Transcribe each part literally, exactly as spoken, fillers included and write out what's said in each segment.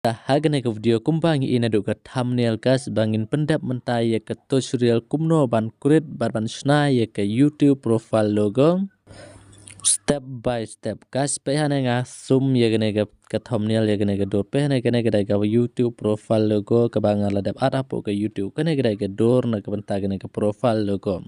Ta ha kane ka video kumba ngi i naduh ka thumbnail guys, ba ngin pyndep mynta ïa ka tutorial kumno ban create bad ban shna ïa ka YouTube profile logo step by step guys. Peit hangne nga zoom ïa kane ka, ka thumbnail ïa kane ka dur. Peit hangne kane ka dei ka YouTube profile logo kaba nga la dep add hapoh ka YouTube. Kane ka dei ka dur na ka bynta kane ka profile logo.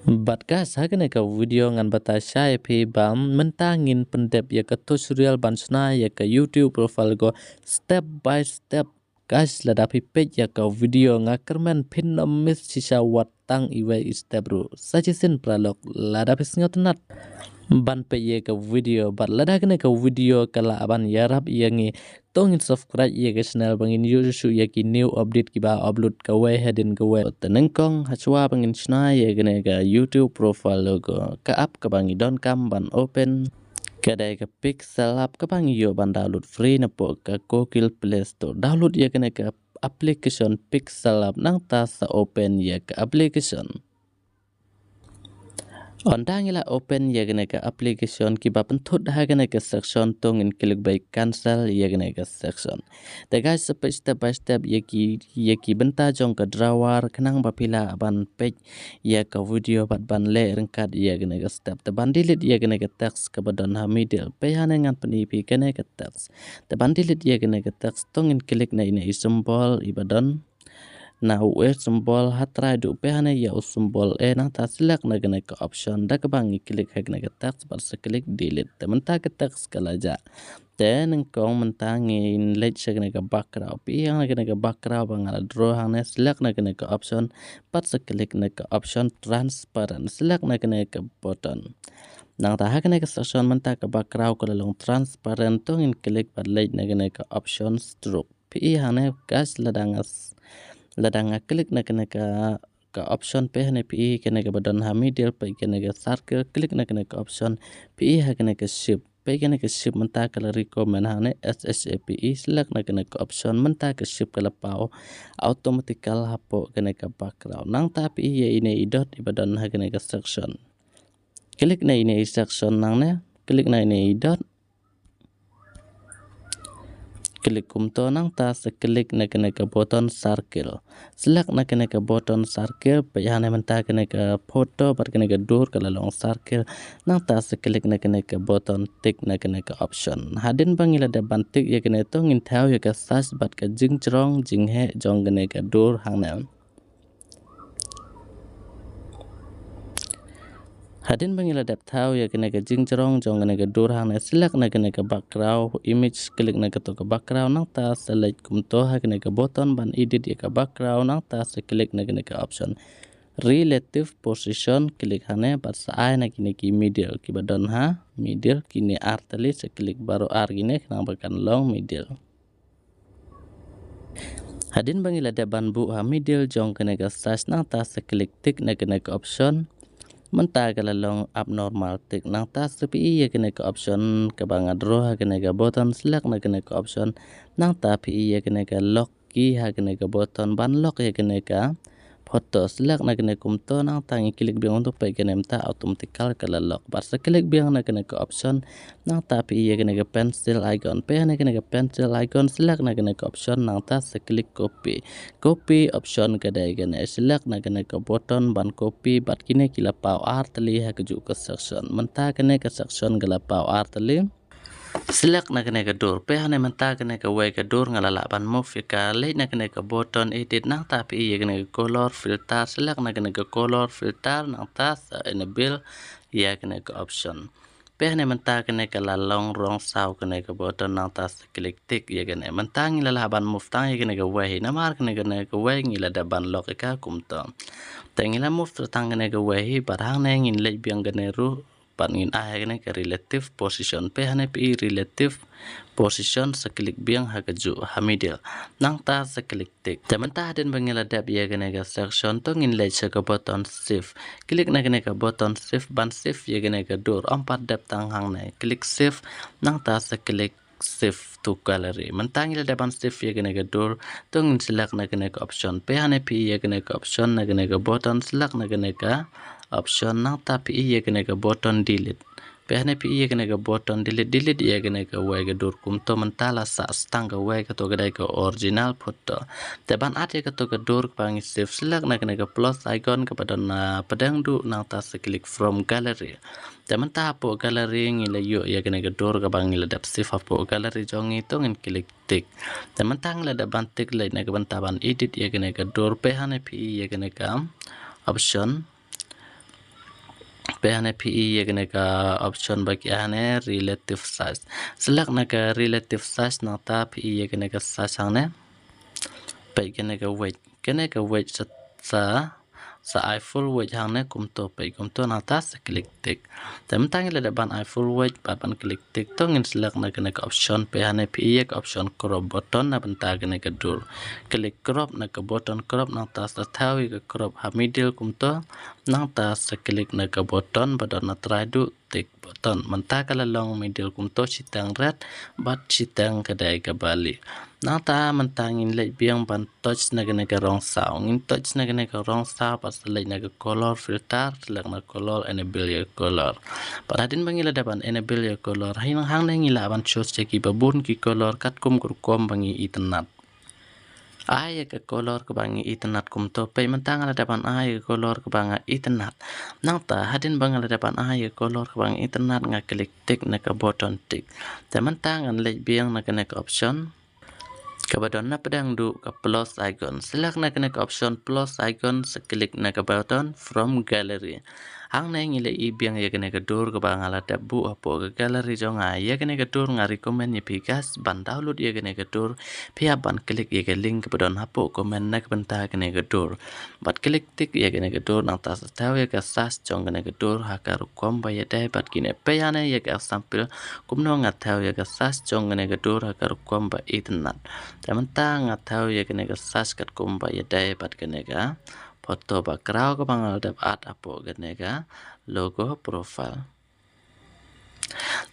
Bad guys, ha kane ka video ngan batai shai ïa phi ba mynta ngin pyndep ïa ka tutorial ban shna ïa ka YouTube profile logo step by step. Guys, lada phi peit ïa ka video nga kyrmen phin ym miss shisha wat tang iwei i step ruh. Sa shisien paralok, lada phi sngewtynnat ban peit ïa ka video bad lada kane ka video ka lah ban ïarap ïa ngi, to ngin subscribe ïa ka channel ba ngin ïoh shuh shuh ïa ki new update kiba upload kawei hadien kawei. Te nyngkong hashwa ba ngin shna ïa kane ka YouTube profile logo, ka app kaba ngi donkam ban open ka dei ka Pixel app kaba ngi ïoh ban download free napoh ka Google Play Store. Download ïa kane ka application Pixel app, nangta sa open ïa ka application. Ynda ngi la open ïa kane ka application, kiba pynthut ha kane ka section, to ngin click beit cancel ïa kane ka section. Te guys, sa peit step by step ïa ki, ïa ki bynta jong ka drawer khnang ba phi lah ban peit ïa ka video bad ban leh ryngkat ïa kane ka step. Te ban delete ïa kane ka text kaba don ha middle, peit hangne ngan pyni ïa phi kane ka text. Te ban delete ïa kane ka text, to ngin click na ine i symbol iba don na u A symbol, ha trai duh, peit hangne ïa u symbol A, nangta select na kane ka option. Da kaba ngi click ha kane ka text bad sa click delete. Te mynta ka text ka la jah. Te nyngkong mynta ngin leit sha kane ka background. Peit hangne kane ka background ba nga la draw hangne, select na kane ka option bad sa click na ka option transparent. Select na kane ka button. Nangta ha kane ka section mynta ka background ka la long transparent, to ngin click bad leit na kane ka option stroke. Peit hangne guys, lada nga s-, lada nga click na kane ka, ka option, peit hangne peit kane kaba don ha middle, peit kane ka circle, click na kane ka option, peit ha kane ka shape. Peit kane ka shape mynta ka la recommend hangne S H A P E, select na kane ka option, mynta ka shape ka la paw automatical hapoh kane ka background. Nangta peit ïa ine i dot iba don ha kane ka section. Click na ine i section nangne, click na ine i dot. Click kumto, nangta sa click na kane ka button circle. Select na kane ka button circle, peit hangne mynta kane ka photo bad kane ka dur ka la long circle. Nangta sa click na kane ka button tick na kane ka option. Hadien ba ngi la dep ban tick ïa kane, to ngin thaw ïa ka size bad ka jingjrong jingheh jong kane ka dur hangne. Hadien ba ngi la dep thaw ïa kane ka jingjrong jong kane ka dur hangne, select na kane ka background image, click na kato ka background, nangta sa leit kumto ha kane ka button ban edit ïa ka background, nangta sa click na kane ka option relative position, click hangne bad sa ai na kine ki middle kiba don ha middle, kine ar tylli, sa click baroh ar kine khnang ba kan long middle. Hadien ba ngi la dep ban buh ha middle jong kane ka size, nangta sa click tick na kane ka option. Mynta ka la long abnormal tick, nangta sa peit ïa kane ka option kaba nga draw ha kane ka button, select na kane ka option. Nangta peit ïa kane ka lock key ha kane ka button ban lock ïa kane ka photo, select na kane kumto, nangta ngi click biang kumto, peit kane mynta automatical ka la lock. Bad sa click biang na kane ka option, nangta peit ïa kane ka pencil icon, peit hangne kane ka pencil icon, select na kane ka option, nangta sa click copy. Copy option ka dei kane, select na kane ka button ban copy, bad kine ki la paw ar tylli ha kajuh ka section. Mynta kane ka section ka la paw ar tylli. Select na kane ka dur. Peit hangne mynta kane kawei ka dur nga la lah ban move ïa ka, leit na kane ka button edit, nangta peit ïa kane ka color filter, select na kane ka color filter, nangta sa enable ïa kane ka option. Peit hangne mynta kane ka la long rong saw kane ka button, nangta sa click tick ïa kane. Mynta ngi la lah ban move tang ïa kane kawei hi, namar kane, kane kawei ngi la dep ban lock ïa ka kumto. Te ngi la move tang kane kawei hi, bad hangne ngin leit biang kane ruh. Bad ngin ai ha kane ka relative position. Peit hangne peit relative position, sa click biang ha kajuh ha middle. Nangta sa click tick. Te mynta hadien ba ngi la dep ïa kane ka section, to ngin leit sha ka button shift. Click na kane ka button shift ban shift ïa kane ka dur. Ym pat dep tang hangne. Click shift, nangta sa click shift to gallery. Mynta ngi la dep ban shift ïa kane ka dur, to ngin select na kane ka option. Peit hangne peit ïa kane ka option, na kane ka button, select na kane ka option, nangta peit ïa kane ka button delete. Peit hangne phi i ïa kane ka button delete, delete ïa kane kawei ka dur. Kumto mynta la sah tang kawei, kato ka dei ka original photo. Te ban add ïa kato ka dur kaba ngi save, select na kane ka plus icon kaba don na pdeng duh, nangta sa click from gallery. Te mynta hapoh gallery ngi la ïoh ïa kane ka dur kaba ngi la dep save hapoh gallery jong ngi, to ngin click tick. Te mynta ngi la dep ban tick, leit na ka bynta ban edit ïa kane ka dur. Peit hangne phi i ïa kane ka option. Peit hangne phi i ïa kane ka option ba ki hangne relative size. Select na ka relative size, nangta phi i ïa kane ka size hangne. Peit kane ka weight. Kane ka weight sa, sa, sa ai full weight hangne kumto, peit kumto, nangta sa click tick. Te mynta ngi la dep ban ai full weight bad ban click tick, to ngin select na kane ka option. Peit hangne phi i ïa ka option crop button na bynta kane ka dur. Click crop na ka button crop, nangta sa thaw ïa ka crop ha middle kumto, nangta sa click na ka button ba don na trai duh tick button. Mynta ka la long middle kumto, shiteng red bad shiteng ka dei kaba lieh. Nangta mynta ngin leit biang ban touch na kane ka rong saw. Ngin touch na kane ka rong saw bad sa leit na ka color filter, select na color, enable ïa color. Bad hadien ba ngi la dep ban enable ïa color, hangne ngi lah ban choose ïa kiba bun ki color katkum ka rukom ba ngi itynnad. Ai ïa ka color kaba ngi itynnad kumto. Peit mynta nga la dep ban ai ïa ka color kaba nga itynnad. Nangta hadien ba nga la dep ban ai ïa ka color kaba nga itynnad, nga click tick na ka button tick. Te mynta ngan leit biang na kane ka option kaba don na pdeng duh ka plus icon. Select na kane ka option plus icon, sa click na ka button from gallery. Hangne ngi la i biang ïa kane ka dur kaba nga la dep buh hapoh ka gallery jong nga. Ïa kane ka dur nga recommend ïa phi guys ban download ïa kane ka dur, phi hap ban click ïa ka link kaba don hapoh comment na ka bynta kane ka dur. Bad click tick ïa kane ka dur, nangta sa thaw ïa ka size jong kane ka dur ha ka rukom ba ïadei bad kine. Peit hangne ïa ka example kumno nga thaw ïa ka size jong kane ka dur ha ka rukom ba itynnad. Te mynta nga thaw ïa kane ka size katkum ba ïadei bad kane ka photo background kaba nga la dep add hapoh kane ka logo profile.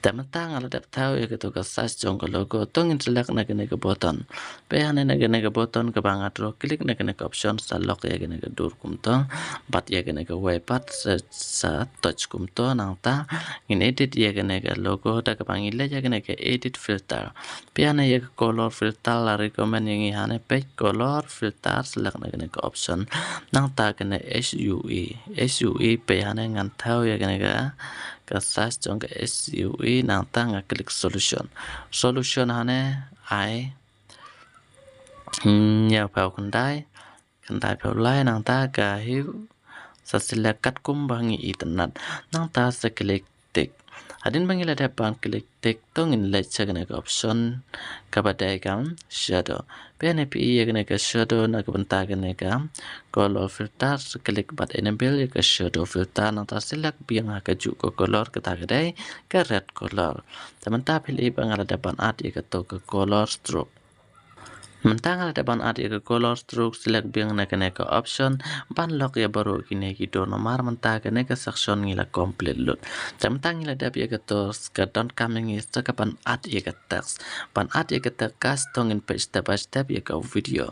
Te mynta nga la dep thaw ïa kato ka size jong ka logo, to ngin select na kane ka button. Peit hangne na kane ka button kaba nga draw, click na kane ka option, sa lock ïa kane ka dur kumto bad ïa kane kawei pat sa, sa touch kumto, nangta ngin edit ïa kane ka logo da kaba ngi leit ïa kane ka edit filter. Peit hangne ïa ka color filter la recommend ïa ngi hangne, peit color filter, select na kane ka option. Nangta kane S U E, S U E, peit hangne ngan thaw ïa kane ka, ka size jong ka S U E, nangta nga click solution. Solution hangne ai hynñiew phew khyndai, khyndai phew lai, nangta ka hue sa select katkum ba ngi itynnad. Nangta sa click tick. Hadien ba ngi la dep ban click tick, to ngin leit sha kane ka option kaba dei ka shadow. Peit hangne phi i ïa kane ka shadow na ka bynta kane ka color filter, sa click bad enable ïa ka shadow filter, nangta select biang ha kajuh ka color, kata ka dei ka red color. Te mynta phi i ba nga la dep ban add ïa kato ka color stroke. Mynta nga la dep ban add ïa ka color stroke, select biang na kane ka option ban lock ïa baroh kine ki dur, namar mynta kane ka section ngi la complete lut. Te mynta ngi la dep ïa kato, ka donkam ïa ngi sa ka ban add ïa ka text. Ban add ïa ka text guys, to ngin peit step by step ïa ka video.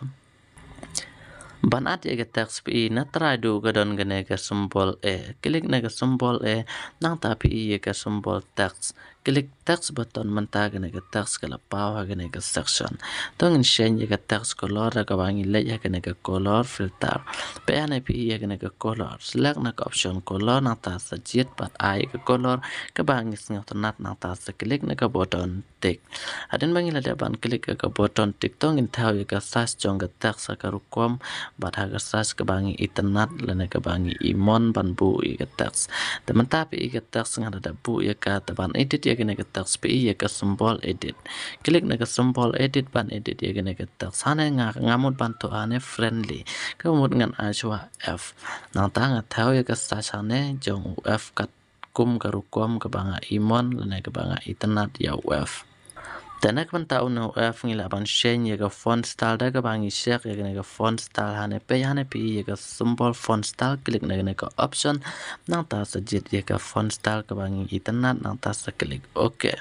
Ban add ïa ka text phi i na trai duh ka don kane ka symbol A. Click na ka symbol A, nangta phi i ïa ka symbol text. Click text button, mynta kane ka text ka la paw ha kane ka section. To ngin change ïa ka text color da kaba ngi leit ha kane ka color filter. Peit hangne phi i ïa kane ka color. Select na ka option color, nangta sa jied bad ai ïa ka color kaba ngi sngewtynnad, nangta sa click na ka button tick. Hadien ba ngi la dep ban click ïa ka button tick, to ngin thaw ïa ka size jong ka text ha ka rukom bad ha ka size kaba ngi itynnad lane kaba ngi imon ban buh ïa ka text. Te mynta phi i ka text nga la dep buh ïa ka, te ban edit ïa kane ka text phi i ïa ka symbol edit. Click na ka symbol edit ban edit ïa kane ka text. Hangne nga, nga mut ban thoh hangne friendly. Ka mut ngan ai shuwa F. Nangta nga thaw ïa ka size hangne jong u F kat kum ka rukom kaba nga imon lane kaba nga itynnad ïa u F. Te na ka bynta une u F ngi lah ban change ïa ka font style da kaba ngi check ïa kane ka font style hangne. Peit hangne phi ïa ka symbol font style, click na kane ka option. Nangta sa jied ïa ka font style kaba ngi itynnad, nangta sa click OK.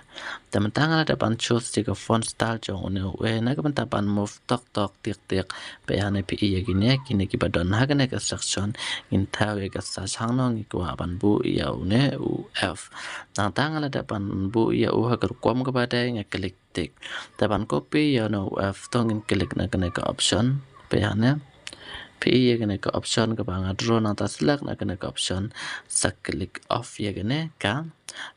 Te mynta nga la dep ban choose ïa ka font style jong une u A na ka bynta ban move tok tok tiak tiak. Peit hangne phi ïa kine, kine kiba don ha kane ka section. Ngin thaw ïa ka search hangno ngi kwah ban buh ïa une u F. Nangta nga la dep ban buh ïa u ha ka rukom kaba dei, nga click tick. Te ban copy ïa une u F to ngin click na kane ka option. Peit hangne. Phi ïa kane ka option kaba nga draw, nangta select na kane ka option. Sa click off ïa kane ka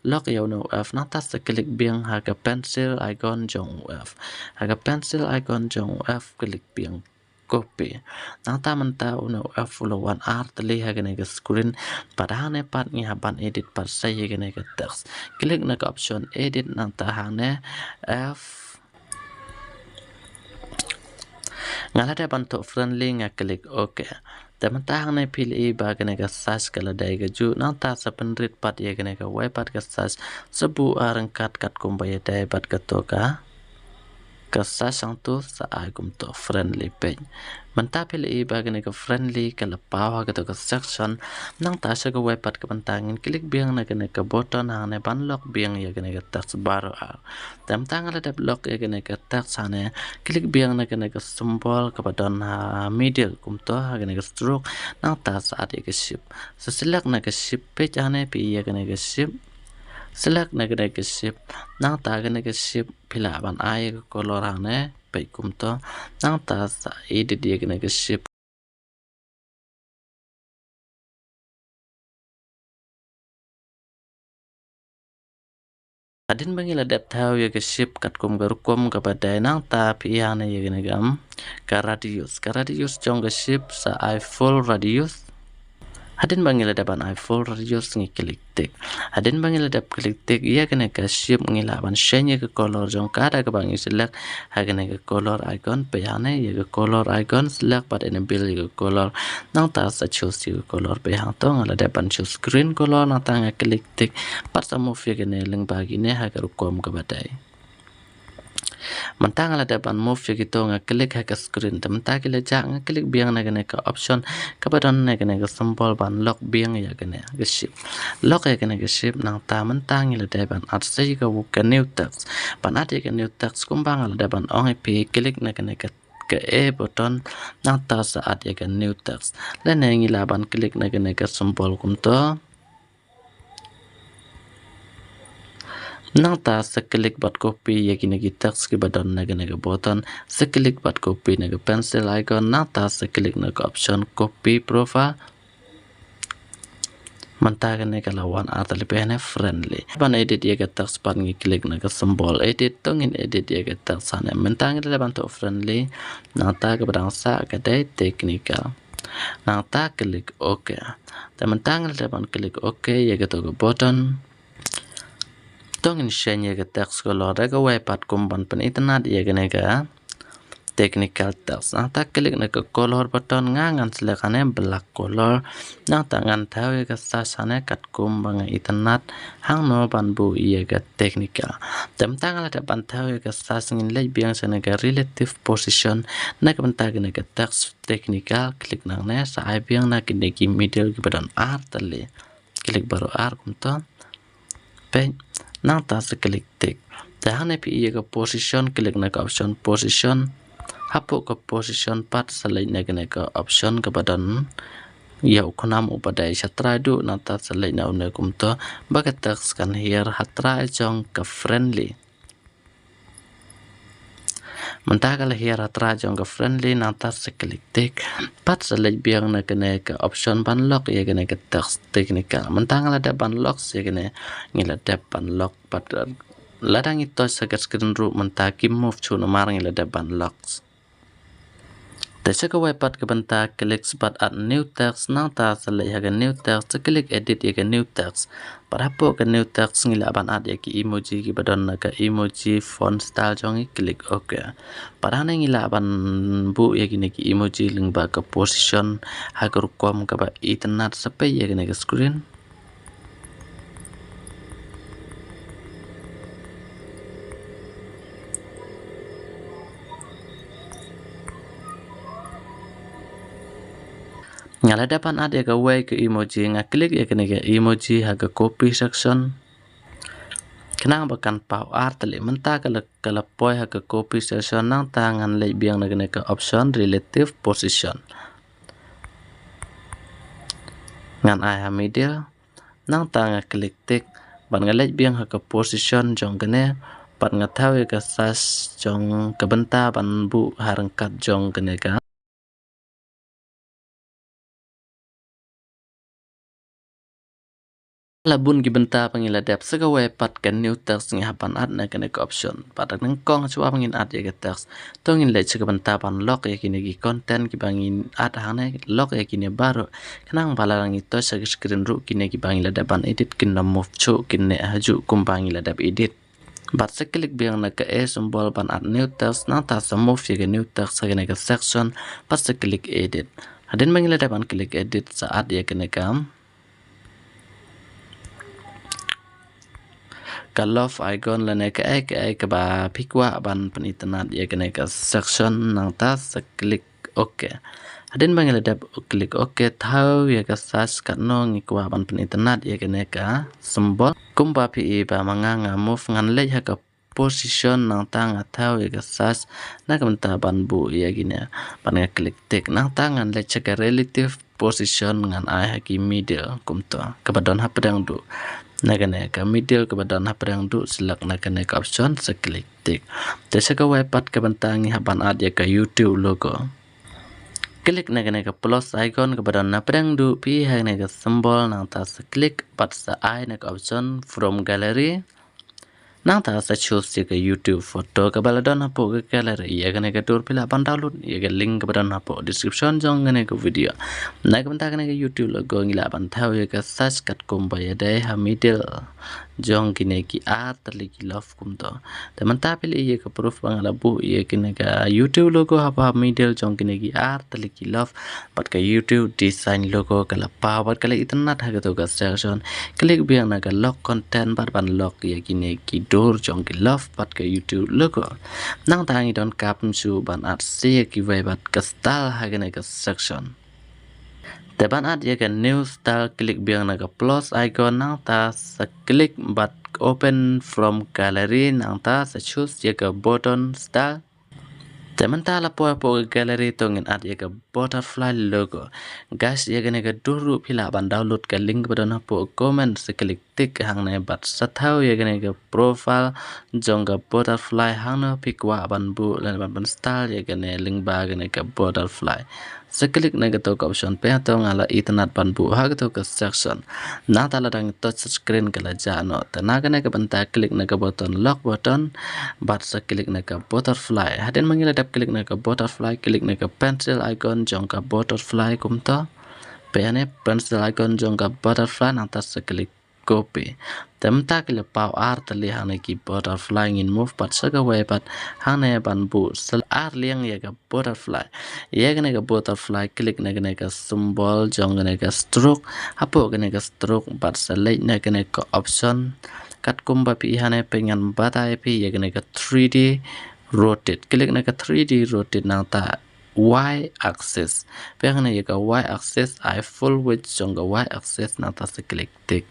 lock ïa une u F, nangta sa click biang ha ka pencil icon jong u F. Ha ka pencil icon jong u F click biang copy. Nangta mynta une u F u la wan ar tylli ha kane ka screen. Bad hangne pat ngi hap ban edit pat sa ïa kane ka text. Click na ka option edit, nangta hangne F Nga la dep ban thoh friendly, nga click OK. Te mynta hangne phi la ïohi ba kane ka search ka la dei kajuh, nangta sa pynrit pat ïa kane kawei pat ka search, sa buh ryngkat katkum ba ïadei bad kato ka, ka search hangto, sa ai kumto friendly page. Mynta phi la ïohi ba kane ka friendly ka la paw ha kato ka section, nangta sha kawei pat ka bynta ngin click biang na kane ka button hangne ban lock biang ïa kane ka text baroh ar. Te mynta nga la dep lock ïa kane ka text hangne, click biang na kane ka symbol kaba don ha middle kumto ha kane ka stroke, nangta sa add ïa ka shape. Sa select na ka shape, peit hangne phi ïa kane ka shape. Select na kane ka shape, nangta kane ka shape phi lah ban ai ïa ka color hangne, peit kumto, nangta sa edit ïa kane ka shape. Hadien ba ngi la dep thaw ïa ka shape katkum ka rukom kaba dei, nangta phi ïa hangne ïa kane ka, ka radius. Ka radius jong ka shape sa ai full radius. Hadien ba ngi la dep ban ai full radius ngi click tick. Hadien ba ngi la dep click tick ïa kane ka shape ngi lah ban change ïa ka color jong ka da kaba ngi select ha kane ka color icon, peit hangne ïa ka color icon, select bad enable ïa ka color. Nangta sa choose ïa ka color, peit hangto nga la dep ban choose green color, nangta nga click tick. Pat sa move ïa kane lyngba kine ha ka rukom kaba dei. Mynta nga la dep ban move ïa kito, nga click ha ka screen. Te mynta ki la jah, nga click biang na kane ka option kaba don na kane ka symbol ban lock biang ïa kane ka shape. Lock ïa kane ka shape, nangta mynta ngi la dep ban add sa ïa ka, ka new text. Ban add ïa ka new text kumba nga la dep ban ong ïa phi, click na kane ka, ka A button, nangta sa add ïa ka new text. Lane ngi lah ban click na kane ka symbol kumto. Nangta sa click bad copy ïa kine ki text kiba don na kane ka button. Sa click bad copy na ka pencil icon. Nangta sa click na ka option copy profile. Mynta kane ka la wan ar tylli, peit hangne friendly. Ban edit ïa ka text pat ngi click na ka symbol edit, to ngin edit ïa ka text hangne. Mynta ngi la dep ban thoh friendly. Nangta kaba dang sah ka dei technical. Nangta click OK. Te mynta ngi la dep ban click OK ïa kato ka button. To ngin change ïa ka text color da kawei pat kum ban pynitynnad ïa kane ka technical text. Nangta click na ka color button, nga ngan select hangne black color. Nangta ngan thaw ïa ka search hangne katkum ba nga itynnad hangno ban buh ïa ka technical. Te mynta nga la dep ban thaw ïa ka search, ngin leit biang sha kane ka relative position na ka bynta kane ka text technical, click nangne, sa ai biang na kine ki middle kiba don ar tylli. Click baroh ar kumto. Peit, nangta sa click tick. Te hangne phi ïa ka position, click na ka option position. Hapoh ka position pat sa leit na kane ka option kaba don ïa u khnam uba dei shatrai duh, nangta sa leit na une kumto ba ka text kan hiar hatrai jong ka friendly. Mynta ka la hiar hatrai jong ka friendly, nangta sa click tick. Pat sa leit biang na kane ka option ban lock ïa kane ka text technical. Mynta nga la dep ban lock ïa kane, ngi la dep ban lock pat, lada ngi touch sa ka screen ruh mynta kim move shuh namar ngi la dep ban lock. Te sha kawei pat ka bynta click bad add new text, nangta sa leit ha ka new text, sa click edit ïa ka new text. Bad hapoh ka new text ngi lah ban add ïa ki emoji kiba don na ka emoji font style jong ngi, click OK. Bad hangne ngi lah ban buh ïa kine ki emoji lyngba ka position ha ka rukom kaba itynnad, sa peit ïa kane ka screen. Nga la dep ban add ïa kawei ka emoji, nga click ïa kane ka emoji ha ka copy section. Khnang ba kan paw ar tylli, mynta ka la, ka la poi ha ka copy section, nangta ngan leit biang na kane ka option relative position. Ngan ai ha middle, nangta nga click tick, bad nga leit biang ha ka position jong kane, bad nga thaw ïa ka size jong ka bynta ban buh ha ryngkat jong kane ka. La bun ki bynta ba ngi la dep, sa kawei pat ka new text ngi hap ban add na kane ka option. Bad nyngkong shuwa ba ngin add ïa ka text, to ngin leit sha ka bynta ban lock ïa kine ki content kiba ngin add hangne, lock ïa kine baroh. Khnang ba lada ngi touch sha ka screen ruh kine kiba ngi la dep ban edit kin ym move shuh, kin neh hajuh kumba ngi la dep edit. Bad sa click biang na ka A symbol ban add new text, nangta sa move ïa ka new text ha kane ka section, bad sa click edit. Hadien ba ngi la dep ban click edit, sa add ïa kane ka, ka love icon lane kaei kaei kaba phi kwah ban pynitynnad ïa kane ka section, nangta sa click OK. Hadien ba ngi la dep click OK, thaw ïa ka size katno ngi kwah ban pynitynnad ïa kane ka symbol. Kumba phi i ba ma nga nga move, ngan leit ha ka position, nangta nga thaw ïa ka size na ka bynta ban buh ïa kine. Bad nga click tick, nangta ngan leit sha ka relative position, ngan ai ha ki middle kumto, kaba don hapdeng duh. Na kane ka middle kaba don hapdeng duh, select na kane ka option, sa click tick. Te sha kawei pat ka bynta ngi hap ban add ïa ka YouTube logo. Click na kane ka plus icon kaba don hapdeng duh, phi ha kane ka symbol, nangta sa click bad sa ai na ka option from gallery. Nangta sa choose ïa ka YouTube photo kaba la don hapoh ka gallery. Ïa kane ka dur phi lah ban download ïa ka link kaba don hapoh description jong kane ka video. Na ka bynta kane ka YouTube logo ngi lah ban thaw ïa ka size katkum ba ïadei ha middle jong kine ki ar tylli ki love kumto. Te mynta phi lah ïa ka proof ba nga la buh ïa kine ka YouTube logo hapoh ha middle jong kine ki ar tylli ki love. Bad ka YouTube design logo ka la paw bad ka la itynnad ha kato ka section. Click biang na ka lock content bad ban lock ïa kine ki dur jong ki love bad ka YouTube logo. Nangta ngi donkam shuh ban add sa kiwei pat ka style ha kane ka section. Te ban add ïa ka new style, click biang na ka plus icon, nangta sa click bad open from gallery, nangta sa choose ïa ka button style. Te mynta la poi hapoh ka gallery, to ngin add ïa ka butterfly logo. Guys, ïa kane ka dur ruh phi lah ban download ka link ba don hapoh comment, sa click tick hangne bad sa thaw ïa kane ka profile jong ka butterfly, hangno phi kwah ban buh lane ban, ban style ïa kane lyngba kane ka butterfly. Sa click na kato ka option, phi, to nga la itynnad ban buh ha kato ka section. Nangta la dang touch screen ka la jah noh. Te na kane ka bynta click na ka button lock button bad sa click na ka butterfly. Hadien ba ngi la dep click na ka butterfly, click na ka pencil icon jong ka butterfly kumto. Phi, hangne pencil icon jong ka butterfly, nangta sa click copy. Te mynta ki la paw ar tylli hangne ki butterfly, ngin move pat sha kawei pat hangne ban buh sa ar liang ïa ka butterfly. Ïa kane ka butterfly, click na kane ka symbol jong kane ka stroke. Hapoh kane ka stroke bad sa leit na kane ka option. Katkum ba phi i hangne, phi, ngan batai phi ïa kane ka three D rotate. Click na ka three D rotate, nangta Y axis. Phi, hangne ïa ka Y axis, ai full width jong ka Y axis, nangta sa click tick.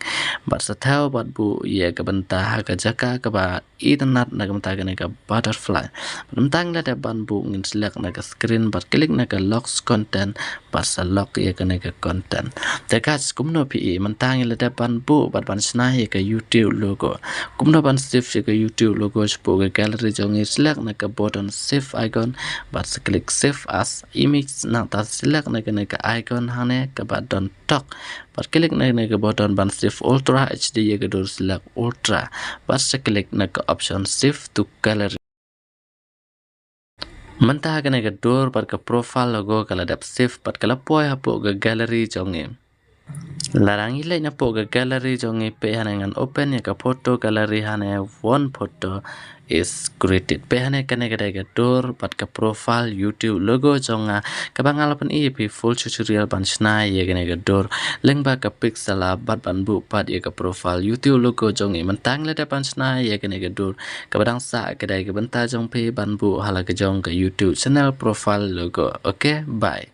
Bad sa thaw bad buh ïa ka bynta ha ka jaka kaba itynnad na ka bynta kane ka butterfly. Bad mynta ngi la dep ban buh, ngin select na ka screen bad click na ka lock content bad sa lock ïa kane ka content. Te guys, kumno phi i, mynta ngi la dep ban buh bad ban shna ïa ka YouTube logo. Kumno ban save ïa ka YouTube logo shapoh ka gallery jong ngi, select na ka button save icon bad sa click save as image, nangta select na kane ka icon hangne kaba don tok. Bad click na kane ka button ban save ultra H D ïa ka dur, select ultra. Bad sa click na ka option save to gallery. Mynta kane ka dur bad ka profile logo ka la dep save bad ka la poi hapoh ka gallery jong ngi. Lada ngi leit napoh ka gallery jong ngi, phi, hangne ngan open ïa ka photo gallery hangne, one photo is created. Phi, hangne kane ka dei ka dur bad ka profile YouTube logo jong nga, kaba nga la pyni ïa phi full tutorial ban shna ïa kane ka dur lyngba ka pixel lab bad ban buh pat ïa ka profile YouTube logo jong ngi. Mynta ngi la dep ban shna ïa kane ka dur. Kaba dang sah ka dei ka bynta jong phi ban buh ha la ka jong ka YouTube channel profile logo. Okay, bye.